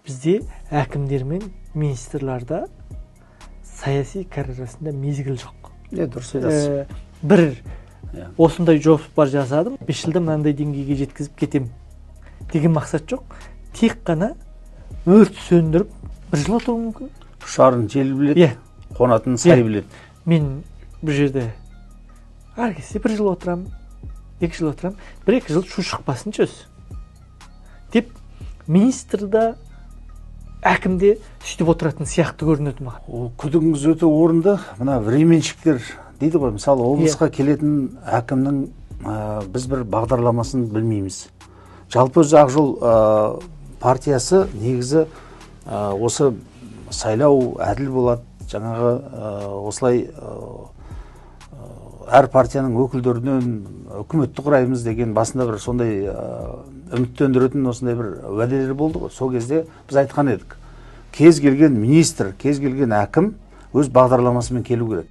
Бізде әкімдер мен министрларда саяси карьерасында мезгіл жоқ. Иә, дұрыс айтасыз. Бір осындай жоспар жасадым, 5 жылда мынандай деңгейге жеткізіп кетемін деген мақсат жоқ. Тек қана өрт сөндіріп, бір жыл отыруы мүмкін. Ұшарын жел біледі, қонатын сай біледі. Мен бұл жерде ары кетсе бір жыл отырамын, 2 жыл отырамын, 1-2 жыл шу шықпасыншы өзі деп министр да, әкім де сөйтіп отыратын сияқты көрінеді маған. Ол күдігіңіз өте орынды. Мына временщиктер дейді ғой. Мысалы, облысқа келетін әкімнің біз бір бағдарламасын білмейміз. Жалпы өзі Ақ жол партиясы негізі осы сайлау әділ болады, жаңағы осылай әр партияның өкілдерінен үкіметті құраймыз деген басында бір сондай үміттендіретін осындай бір уәделер болды ғой. Сол кезде біз айтқан едік: кез келген министр, кез келген әкім өз бағдарламасымен келу керек.